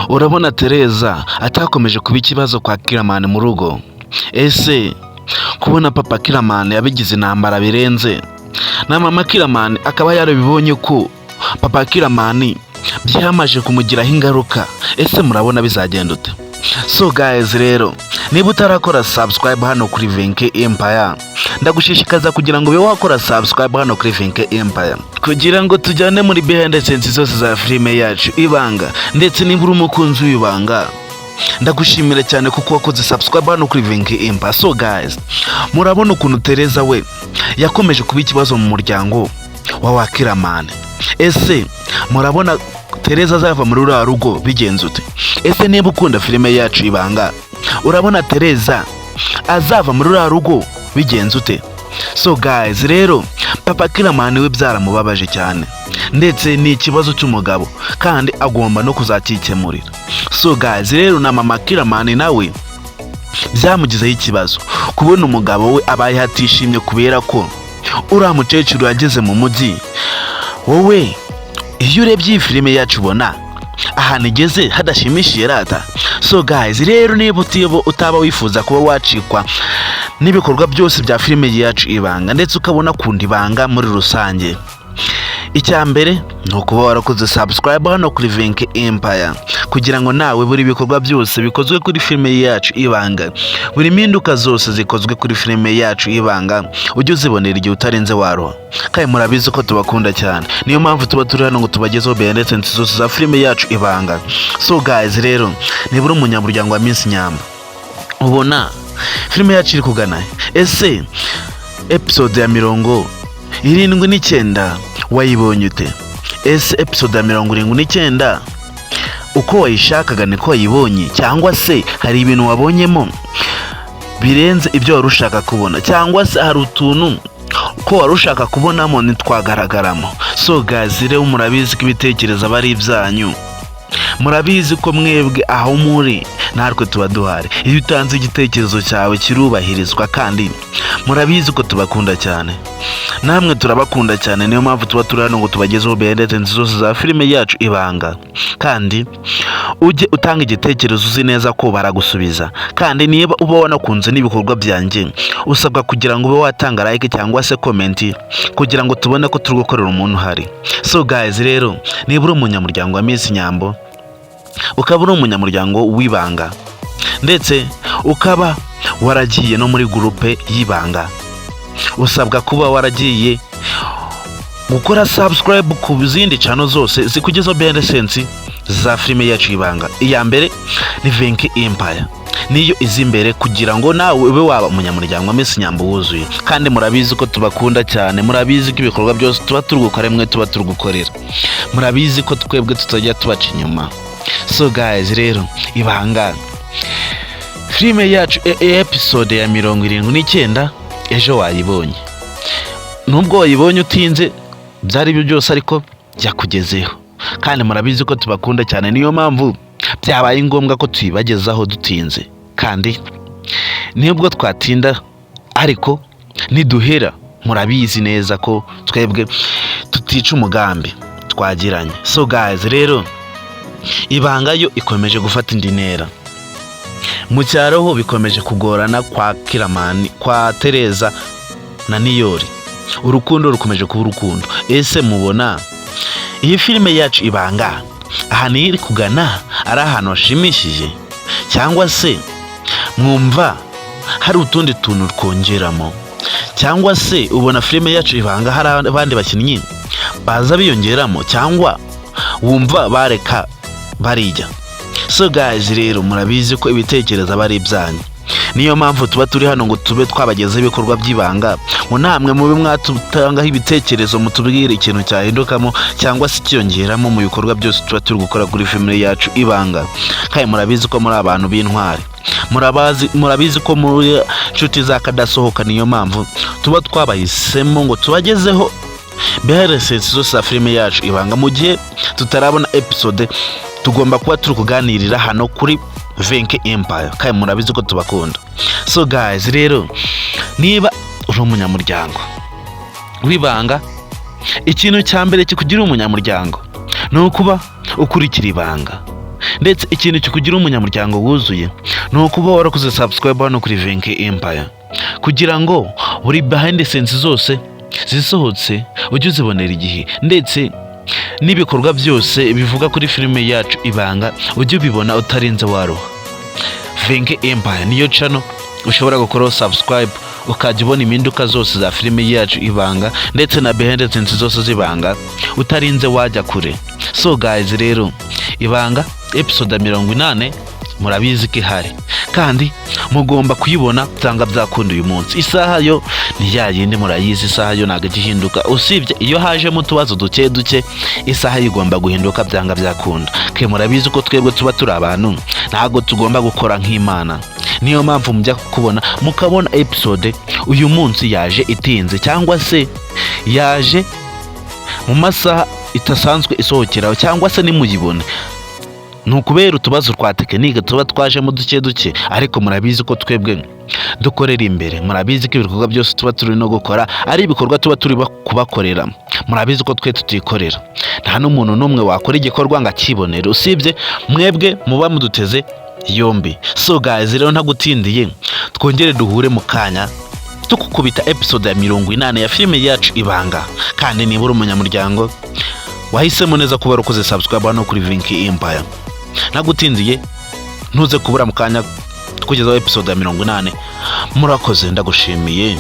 Urabona Tereza atakomeje kuba ikibazo kwa Kiramani mu rugo? Ese kubona papa Kiramani yabigize intambara birenze, na mama Kiramani akaba yarabibonye ko papa Kiramani byamaze kumugiraho ingaruka, ese murabona bizagenda ute? So guys rero, niba utarakora subscribe hano kuri Venke Empire, ndagushishikaza kugira ngo ube wakora subscribe hano kuri Venke Empire, kugira ngo tujyane muri behind the scenes zose za filime yacu Ibanga. Ndetse niba uri umukunzi w'Ibanga, ndagushimira cyane kuko wakoze subscribe hano kuri Venke Empire. So guys, murabona ukuntu Tereza we yakomeje kuba ikibazo mu muryango wa Kiramani. Ese murabona Tereza azava muri ruriya rugo bigenze ute? Ese niba ukunda filime yacu Ibanga, urabona Tereza azava muri ruriya rugo bigenze ute? So guys rero, papa Kiramani we byaramubabaje cyane, ndetse ni ikibazo cy'umugabo kandi agomba no kuzakikemurira. So guys rero, na mama Kiramani nawe byamugizeho ikibazo kubona umugabo we abaye atishimye kubera ko uriya mukecuru yageze mu mujyi. Wowe iyo urebye iyi filime yacu, ubona ahantu igeze hadashimishije rata? So guys rero, niba utaba wifuza kuba wacikwa n'ibikorwa byose bya filime yacu Ibanga, ndetse ukabona kunda Ibanga muri rusange, icya mbere ni ukuba warakoze subscribe hano kuri Venke Empire, kugira ngo nawe buri bikorwa byose bikozwe kuri filime yacu Ibanga, buri mpinduka zose zikozwe kuri filime yacu Ibanga, ujye uzibonera igihe utarenze waroha. Kandi murabizi ko tubakunda cyane, niyo mpamvu tuba turi hano ngo tubagezeho behind the scenes zose za filime yacu Ibanga. So guys rero, niba uri umunyamuryango wa Miss Nyamba, ubona filime yacu iri kugana? Ese episode ya 79 wayibonye ute? Ese episode ya 79 uko wayishakaga niko wayibonye, cyangwa se hari ibintu wabonyemo birenze ibyo wari ushaka kubona, cyangwa se hari utuntu ko wari ushaka kubonamo ntitwagaragaramo? So guys rero, murabizi ko ibitekerezo aba ari ibyanyu. Murabizi ko mwebwe aho muri natwe tuba duhari. Iyo utanze igitekerezo cyawe kirubahirizwa, kandi murabizi ko tubakunda cyane, namwe turabakunda cyane. Niyo mpamvu tuba turi hano ngo tubagezeho behind the scenes zose za filime yacu Ibanga. Kandi ujye utanga igitekerezo uzi neza ko baragusubiza. Kandi niba uba wanakunze n'ibikorwa byanjye, usabwa kugira ngo ube watanga like cyangwa se comment, kugira ngo tubone ko turi gukorera umuntu uhari. So guys rero, niba uri umunyamuryango wa Miss Nyambo, ukaba uri umunyamuryango w'Ibanga, ndetse ukaba waragiye no muri groupe y'Ibanga, usabwa kuba waragiye gukora subscribe ku zindi channel zose zikugezaho behind the scenes za filime yacu Ibanga. Iya mbere ni Venke Empire, niyo izi imbere, kugira ngo nawe ube waba umunyamuryango wa Miss Nyambo wuzuye. Kandi murabizi ko tubakunda cyane, murabizi ko ibikorwa byose tuba turi gukora mwe tuba turi gukorera, murabizi ko twebwe tutajya tubaca inyuma. So guys rero, Ibanga filime yacu episode ya 79 ejo wayibonye. Nubwo wayibonye utinze, byari byo byose, ariko byakugezeho. Kandi murabizi ko tubakunda cyane, niyo mpamvu byabaye ngombwa ko tuyibagezaho dutinze. Kandi nubwo twatinda ariko niduhera, murabizi neza ko twebwe tutica umugambi twagiranye. So guys rero, Ibanga yo ikomeje gufata indi ntera. Mu cyaro ho bikomeje kugorana kwa Kiramani, kwa Tereza na Niyori, urukundo rukomeje kuba urukundo. Ese mubona iyi filime yacu Ibanga ahantu iri kugana ari ahantu hashimishije, cyangwa se mwumva hari utundi tuntu twongeramo, cyangwa se ubona filime yacu Ibanga hari abandi bakinnyi baza biyongeramo, cyangwa wumva bareka barijya? So guys rero, murabizi ko ibitekerezo aba ari ibyanyu, niyo mpamvu tuba turi hano ngo tube twabagezaho ibikorwa by'Ibanga, ngo namwe mube mwatutangaho ibitekerezo, mutubwire ikintu cyahindukamo cyangwa se ikiyongeramo mu bikorwa byose tuba turi gukora kuri filime yacu Ibanga. Kandi murabizi ko muri abantu b'intwari, murabizi ko muri inshuti z'akadasohoka, niyo mpamvu tuba twabahisemo ngo tubagezeho behind the scenes zose za filime yacu Ibanga. Mu gihe tutarabona episode, tugomba kuba turi kuganirira hano kuri Venke Empire, kandi murabizi ko tubakunda. So guys rero, niba uri umunyamuryango w'Ibanga, ikintu cya mbere kikugira umunyamuryango ni ukuba ukurikira Ibanga. Ndetse ikintu kikugira umunyamuryango wuzuye ni ukuba warakoze subscribe hano kuri Venke Empire, kugira ngo buri behind the scenes zose zisohotse ujye uzibonera igihe, ndetse n'ibikorwa byose bivuga kuri filime yacu Ibanga ujye ubibona utarinze waruha. Venke Empire niyo channel ushobora gukoraho subscribe, ukajya ubona impinduka zose za filime yacu Ibanga, ndetse na behind the scenes zose z'Ibanga utarinze wajya kure. So guys, rero Ibanga episode ya 80 murabizi ko ihari kandi mugomba kuyibona byanga byakunda uyu munsi. Isaha yo ni ya yindi, murayizi, isaha yo ntabwo ijya ihinduka, usibye iyo hajemo utubazo duke duke, isaha yo igomba guhinduka byanga byakunda. Ke murabizi ko twebwe tuba turi abantu, ntabwo tugomba gukora nk'Imana. Niyo mpamvu mujya kubona mukabona episode uyu munsi yaje itinze, cyangwa se yaje mu masaha itasanzwe isohokeraho, cyangwa se nimuyibone. Ni ukubera utubazo twa tekinike tuba twajemo duke duke, ariko murabizi ko twebwe dukorera imbere. Murabizi ko ibikorwa byose tuba turi no gukora ari ibikorwa tuba turi kubakorera. Murabizi ko twe tutikorera, nta n'umuntu n'umwe wakora igikorwa ngo akibonere usibye mwebwe muba muduteze yombi. So guys, rero ntagutindiye, twongere duhure mu kanya tukukubita episode ya 80 ya filime yacu Ibanga. Kandi niba uri umunyamuryango, wahisemo neza kuba warakoze subscribe hano kuri Vinki Empire. Ntagutindiye, ntuze kubura mu kanya tukugezaho episode ya 80. Murakoze, ndagushimiye.